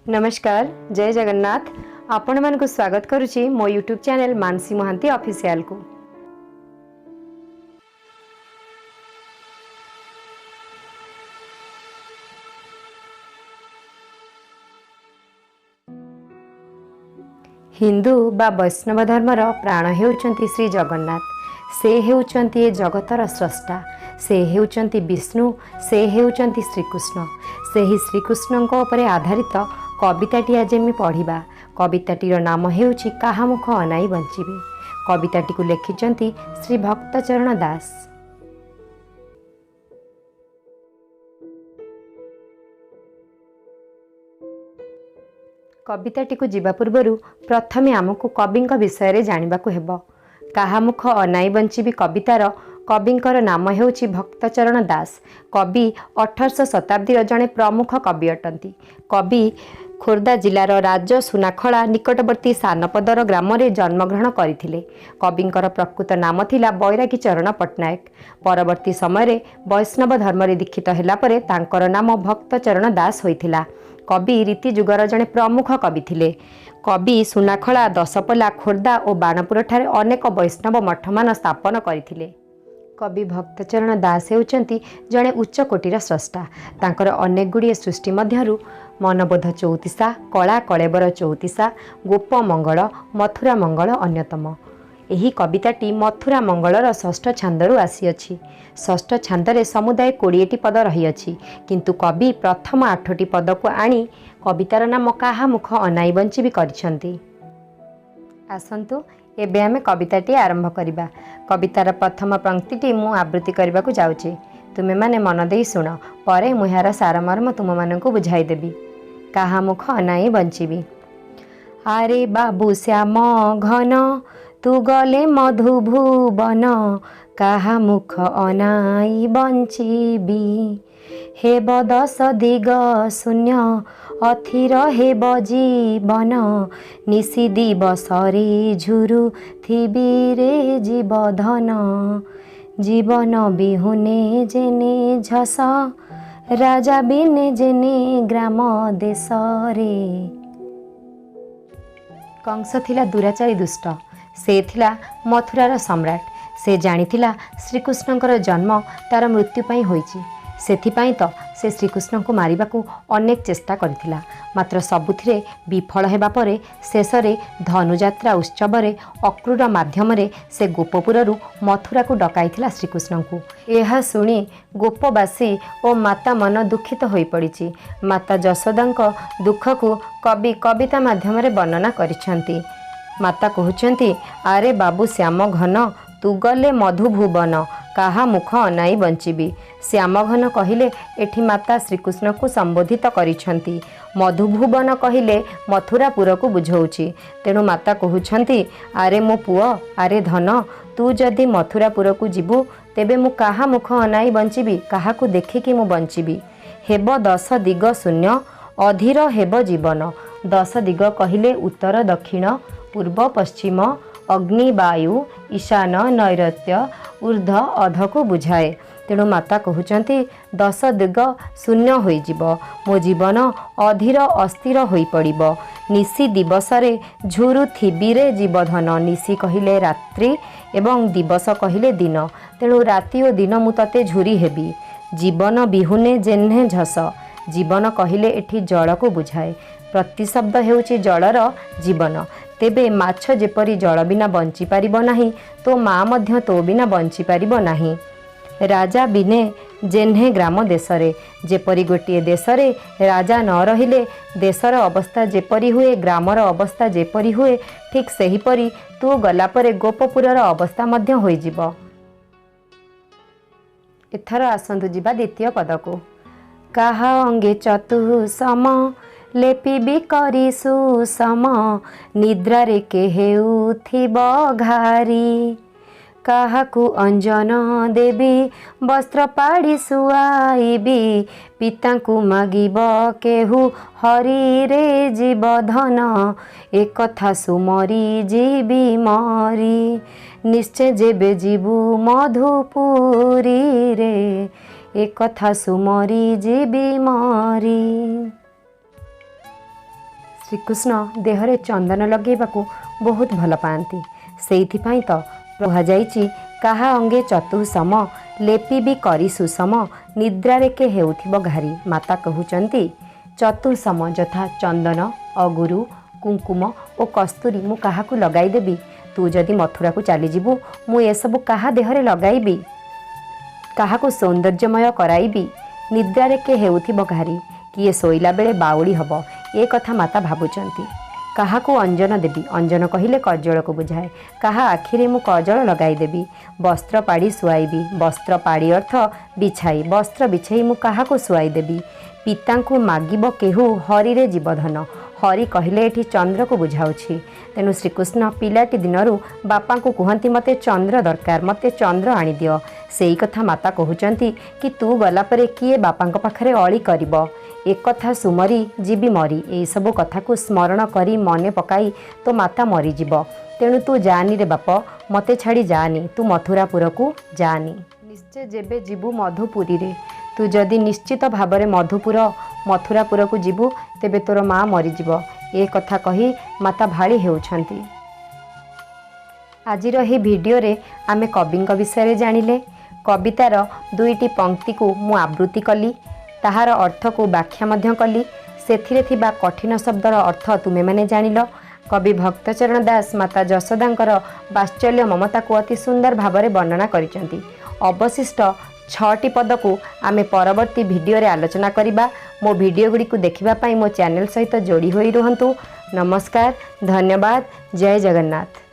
ନମସ୍କାର, ଜୟ ଜଗନ୍ନାଥ। ଆପଣମାନଙ୍କୁ ସ୍ୱାଗତ କରୁଛି ମୋ ୟୁଟ୍ୟୁବ୍ ଚ୍ୟାନେଲ୍ ମାନସୀ ମହାନ୍ତି ଅଫିସିଆଲକୁ। ହିନ୍ଦୁ ବା ବୈଷ୍ଣବ ଧର୍ମର ପ୍ରାଣ ହେଉଛନ୍ତି ଶ୍ରୀ ଜଗନ୍ନାଥ। ସେ ହେଉଛନ୍ତି ଏ ଜଗତର ସ୍ରଷ୍ଟା, ସେ ହେଉଛନ୍ତି ବିଷ୍ଣୁ, ସେ ହେଉଛନ୍ତି ଶ୍ରୀକୃଷ୍ଣ। ସେହି ଶ୍ରୀକୃଷ୍ଣଙ୍କ ଉପରେ ଆଧାରିତ କବିତାଟି ଆଜି ଆମେ ପଢ଼ିବା। କବିତାଟିର ନାମ ହେଉଛି କାହା ମୁଖ ଅନାଇ ବଞ୍ଚିବି। କବିତାଟିକୁ ଲେଖିଛନ୍ତି ଶ୍ରୀ ଭକ୍ତଚରଣ ଦାସ। କବିତାଟିକୁ ଯିବା ପୂର୍ବରୁ ପ୍ରଥମେ ଆମକୁ କବିଙ୍କ ବିଷୟରେ ଜାଣିବାକୁ ହେବ। କାହା ମୁଖ ଅନାଇ ବଞ୍ଚିବି କବିତାର କବିଙ୍କର ନାମ ହେଉଛି ଭକ୍ତଚରଣ ଦାସ। କବି 1800 ଶତାବ୍ଦୀର ଜଣେ ପ୍ରମୁଖ କବି ଅଟନ୍ତି। କବି ଖୋର୍ଦ୍ଧା ଜିଲ୍ଲାର ରାଜ ସୁନାଖଳା ନିକଟବର୍ତ୍ତୀ ସାନପଦର ଗ୍ରାମରେ ଜନ୍ମଗ୍ରହଣ କରିଥିଲେ। କବିଙ୍କର ପ୍ରକୃତ ନାମ ଥିଲା ବୈରାଗୀ ଚରଣ ପଟ୍ଟନାୟକ। ପରବର୍ତ୍ତୀ ସମୟରେ ବୈଷ୍ଣବ ଧର୍ମରେ ଦୀକ୍ଷିତ ହେଲା ପରେ ତାଙ୍କର ନାମ ଭକ୍ତଚରଣ ଦାସ ହୋଇଥିଲା। କବି ରୀତି ଯୁଗର ଜଣେ ପ୍ରମୁଖ କବି ଥିଲେ। କବି ସୁନାଖଳା, ଦଶପଲା, ଖୋର୍ଦ୍ଧା ଓ ବାଣପୁରଠାରେ ଅନେକ ବୈଷ୍ଣବ ମଠମାନ ସ୍ଥାପନ କରିଥିଲେ। କବି ଭକ୍ତଚରଣ ଦାସ ହେଉଛନ୍ତି ଜଣେ ଉଚ୍ଚକୋଟୀର ସ୍ରଷ୍ଟା। ତାଙ୍କର ଅନେକ ଗୁଡ଼ିଏ ସୃଷ୍ଟି ମଧ୍ୟରୁ ମନବୋଧ ଚଉତିଶା, କଳା କଳେବର ଚଉତିଶା, ଗୋପ ମଙ୍ଗଳ, ମଥୁରା ମଙ୍ଗଳ ଅନ୍ୟତମ। ଏହି କବିତାଟି ମଥୁରା ମଙ୍ଗଳର ଷଷ୍ଠ ଛାନ୍ଦରୁ ଆସିଅଛି। ଷଷ୍ଠ ଛାନ୍ଦରେ ସମୁଦାୟ 20ଟି ପଦ ରହିଅଛି, କିନ୍ତୁ କବି ପ୍ରଥମ 8ଟି ପଦକୁ ଆଣି କବିତାର ନାମ କାହା ମୁଖ ଅନାଇ ବଞ୍ଚିବି କରିଛନ୍ତି। ଆସନ୍ତୁ ଏବେ ଆମେ କବିତାଟି ଆରମ୍ଭ କରିବା। କବିତାର ପ୍ରଥମ ପଂକ୍ତିଟି ମୁଁ ଆବୃତ୍ତି କରିବାକୁ ଯାଉଛି। ତୁମେମାନେ ମନ ଦେଇ ଶୁଣ, ପରେ ମୁଁ ଏହାର ସାରମର୍ମ ତୁମମାନଙ୍କୁ ବୁଝାଇଦେବି। କାହା ମୁଖ ଅନାଇ ବଞ୍ଚିବି। ଆରେ ବାବୁ ଶ୍ୟାମ ଘନ, ତୁ ଗଲେ ମଧୁଭୁବନ, କାହା ମୁଖ ଅନାଇ ବଞ୍ଚିବି। ହେବ ଦଶ ଦିଗ ଶୂନ୍ୟ, ଅଥିର ହେବ ଜୀବନ, ନିଶି ଦିବସରେ ଝୁରୁ ଥିବି ରେ ଜୀବଧନ। ଜୀବନ ବିହୁନେ ଜେନେ ଝସ, ରାଜା ବିନେ ଜେନେ ଗ୍ରାମ ଦେଶରେ। କଂସ ଥିଲା ଦୁରାଚାରୀ ଦୁଷ୍ଟ। ସେ ଥିଲା ମଥୁରାର ସମ୍ରାଟ। ସେ ଜାଣିଥିଲା ଶ୍ରୀକୃଷ୍ଣଙ୍କର ଜନ୍ମ ତାର ମୃତ୍ୟୁ ପାଇଁ ହୋଇଛି। ସେଥିପାଇଁ ତ ସେ ଶ୍ରୀକୃଷ୍ଣଙ୍କୁ ମାରିବାକୁ ଅନେକ ଚେଷ୍ଟା କରିଥିଲା। ମାତ୍ର ସବୁଥିରେ ବିଫଳ ହେବା ପରେ ଶେଷରେ ଧନୁଯାତ୍ରା ଉତ୍ସବରେ ଅକ୍ରୂର ମାଧ୍ୟମରେ ସେ ଗୋପପୁରରୁ ମଥୁରାକୁ ଡକାଇଥିଲା ଶ୍ରୀକୃଷ୍ଣଙ୍କୁ। ଏହା ଶୁଣି ଗୋପବାସୀ ଓ ମାତା ମନ ଦୁଃଖିତ ହୋଇପଡ଼ିଛି। ମାତା ଯଶୋଦାଙ୍କ ଦୁଃଖକୁ କବି କବିତା ମାଧ୍ୟମରେ ବର୍ଣ୍ଣନା କରିଛନ୍ତି। ମାତା କହୁଛନ୍ତି, ଆରେ ବାବୁ ଶ୍ୟାମ ଘନ, ତୁ ଗଲେ ମଧୁଭୁବନ, କାହା ମୁଖ ଅନାଇ ବଞ୍ଚିବି। ଶ୍ୟାମଘନ କହିଲେ ଏଠି ମାତା ଶ୍ରୀକୃଷ୍ଣକୁ ସମ୍ବୋଧିତ କରିଛନ୍ତି। ମଧୁଭୁବନ କହିଲେ ମଥୁରାପୁରକୁ ବୁଝାଉଛି। ତେଣୁ ମାତା କହୁଛନ୍ତି, ଆରେ ମୋ ପୁଅ, ଆରେ ଧନ, ତୁ ଯଦି ମଥୁରାପୁରକୁ ଯିବୁ ତେବେ ମୁଁ କାହା ମୁଖ ଅନାଇ ବଞ୍ଚିବି, କାହାକୁ ଦେଖିକି ମୁଁ ବଞ୍ଚିବି। ହେବ ଦଶ ଦିଗ ଶୂନ୍ୟ, ଅଧୀର ହେବ ଜୀବନ। ଦଶ ଦିଗ କହିଲେ ଉତ୍ତର, ଦକ୍ଷିଣ, ପୂର୍ବ, ପଶ୍ଚିମ, ଅଗ୍ନି, ବାୟୁ, ଈଶାନ, ନୈଋତ୍ୟ, ଉର୍ଦ୍ଧ୍ୱ, ଅଧକୁ ବୁଝାଏ। ତେଣୁ ମାତା କହୁଛନ୍ତି ଦଶ ଦିଗ ଶୂନ୍ୟ ହୋଇଯିବ, ମୋ ଜୀବନ ଅଧୀର ଅସ୍ଥିର ହୋଇପଡ଼ିବ। ନିଶି ଦିବସରେ ଝୁରୁଥିବିରେ ଜୀବଧନ। ନିଶି କହିଲେ ରାତ୍ରି ଏବଂ ଦିବସ କହିଲେ ଦିନ। ତେଣୁ ରାତି ଓ ଦିନ ମୁଁ ତତେ ଝୁରି ହେବି। ଜୀବନ ବିହୁନେ ଜେହ୍ନେ ଝସ। ଜୀବନ କହିଲେ ଏଠି ଜଳକୁ ବୁଝାଏ। ପ୍ରତିଶବ୍ଦ ହେଉଛି ଜଳର ଜୀବନ। ତେବେ ମାଛ ଯେପରି ଜଳ ବିନା ବଞ୍ଚିପାରିବ ନାହିଁ, ତୋ ମା ମଧ୍ୟ ତୋ ବିନା ବଞ୍ଚିପାରିବ ନାହିଁ। ରାଜା ବିନେ ଜେହ୍ନେ ଗ୍ରାମ ଦେଶରେ। ଯେପରି ଗୋଟିଏ ଦେଶରେ ରାଜା ନ ରହିଲେ ଦେଶର ଅବସ୍ଥା ଯେପରି ହୁଏ, ଗ୍ରାମର ଅବସ୍ଥା ଯେପରି ହୁଏ, ଠିକ୍ ସେହିପରି ତୁ ଗଲା ପରେ ଗୋପପୁରର ଅବସ୍ଥା ମଧ୍ୟ ହୋଇଯିବ। ଏଥର ଆସନ୍ତୁ ଯିବା ଦ୍ୱିତୀୟ ପଦକୁ। କାହା ଅଙ୍ଗେ ଚତୁଃସମ, ଲେପିବି କରି ସୁଷମ, ନିଦ୍ରାରେ କେ ହେଉଥିବ ଘାରି। କାହାକୁ ଅଞ୍ଜନ ଦେବି, ବସ୍ତ୍ର ପାଡ଼ି ଶୁଆଇବି, ପିତାଙ୍କୁ ମାଗିବ କେହୁ ହରିରେ ଜୀବଧନ। ଏକଥା ସୁମରି ଯିବି ମରି, ନିଶ୍ଚେ ଯେବେ ଯିବୁ ମଧୁପୁରୀରେ, ଏକଥା ସୁମରି ଯିବି ମରି। ଶ୍ରୀକୃଷ୍ଣ ଦେହରେ ଚନ୍ଦନ ଲଗାଇବାକୁ ବହୁତ ଭଲ ପାଆନ୍ତି। ସେଇଥିପାଇଁ ତ କୁହାଯାଇଛି, କାହା ଅଙ୍ଗେ ଚତୁଃସମ ଲେପିବି କରି ସୁଷମ, ନିଦ୍ରାରେ କେ ହେଉଥିବ ଘାରି। ମାତା କହୁଛନ୍ତି, ଚତୁଃସମ ଯଥା ଚନ୍ଦନ, ଅଗୁରୁ, କୁଙ୍କୁମ ଓ କସ୍ତୁରୀ ମୁଁ କାହାକୁ ଲଗାଇଦେବି? ତୁ ଯଦି ମଥୁରାକୁ ଚାଲିଯିବୁ, ମୁଁ ଏସବୁ କାହା ଦେହରେ ଲଗାଇବି? କାହାକୁ ସୌନ୍ଦର୍ଯ୍ୟମୟ କରାଇବି? ନିଦ୍ରାରେ କେ ହେଉଥିବ ଘାରି, କିଏ ଶୋଇଲା ବେଳେ ବାଉଳି ହେବ, ଏ କଥା ମାତା ଭାବୁଛନ୍ତି। କାହାକୁ ଅଞ୍ଜନ ଦେବି? ଅଞ୍ଜନ କହିଲେ କଜଳକୁ ବୁଝାଏ। କାହା ଆଖିରେ ମୁଁ କଜଳ ଲଗାଇଦେବି? ବସ୍ତ୍ର ପାଡ଼ି ଶୁଆଇବି। ବସ୍ତ୍ର ପାଡ଼ି ଅର୍ଥ ବିଛାଇ। ବସ୍ତ୍ର ବିଛାଇ ମୁଁ କାହାକୁ ଶୁଆଇଦେବି? ପିତାଙ୍କୁ ମାଗିବ କେହୁ ହରିରେ ଜୀବଧନ। ହରି କହିଲେ ଏଠି ଚନ୍ଦ୍ରକୁ ବୁଝାଉଛି। ତେଣୁ ଶ୍ରୀକୃଷ୍ଣ ପିଲାଟି ଦିନରୁ ବାପାଙ୍କୁ କୁହନ୍ତି, ମୋତେ ଚନ୍ଦ୍ର ଦରକାର, ମୋତେ ଚନ୍ଦ୍ର ଆଣିଦିଅ। ସେଇ କଥା ମାତା କହୁଛନ୍ତି କି ତୁ ଗଲା ପରେ କିଏ ବାପାଙ୍କ ପାଖରେ ଅଳି କରିବ? ଏକଥା ସୁମରି ଯିବି ମରି। ଏଇସବୁ କଥାକୁ ସ୍ମରଣ କରି, ମନେ ପକାଇ ତୋ ମାତା ମରିଯିବ। ତେଣୁ ତୁ ଯାଆନି ରେ ବାପ, ମୋତେ ଛାଡ଼ି ଯାଆନି, ତୁ ମଥୁରାପୁରକୁ ଯାଆନି। ନିଶ୍ଚୟ ଯେବେ ଯିବୁ ମଧୁପୁରୀରେ, ତୁ ଯଦି ନିଶ୍ଚିତ ଭାବରେ ମଧୁପୁର ମଥୁରାପୁରକୁ ଯିବୁ, ତେବେ ତୋର ମା ମରିଯିବ। ଏ କଥା କହି ମାତା ଭାଳି ହେଉଛନ୍ତି। ଆଜିର ଏହି ଭିଡ଼ିଓରେ ଆମେ କବିଙ୍କ ବିଷୟରେ ଜାଣିଲେ। କବିତାର ଦୁଇଟି ପଙ୍କ୍ତିକୁ ମୁଁ ଆବୃତ୍ତି କଲି, ତାହାର ଅର୍ଥକୁ ବ୍ୟାଖ୍ୟା ମଧ୍ୟ କଲି। ସେଥିରେ ଥିବା କଠିନ ଶବ୍ଦର ଅର୍ଥ ତୁମେମାନେ ଜାଣିଲ। କବି ଭକ୍ତଚରଣ ଦାସ ମାତା ଯଶୋଦାଙ୍କର ବାତ୍ସଲ୍ୟ ମମତାକୁ ଅତି ସୁନ୍ଦର ଭାବରେ ବର୍ଣ୍ଣନା କରିଛନ୍ତି। ଅବଶିଷ୍ଟ 6ଟି ପଦକୁ ଆମେ ପରବର୍ତ୍ତୀ ଭିଡ଼ିଓରେ ଆଲୋଚନା କରିବା। ମୋ ଭିଡ଼ିଓ ଗୁଡ଼ିକୁ ଦେଖିବା ପାଇଁ ମୋ ଚ୍ୟାନେଲ୍ ସହିତ ଯୋଡ଼ି ହୋଇ ରୁହନ୍ତୁ। ନମସ୍କାର, ଧନ୍ୟବାଦ, ଜୟ ଜଗନ୍ନାଥ।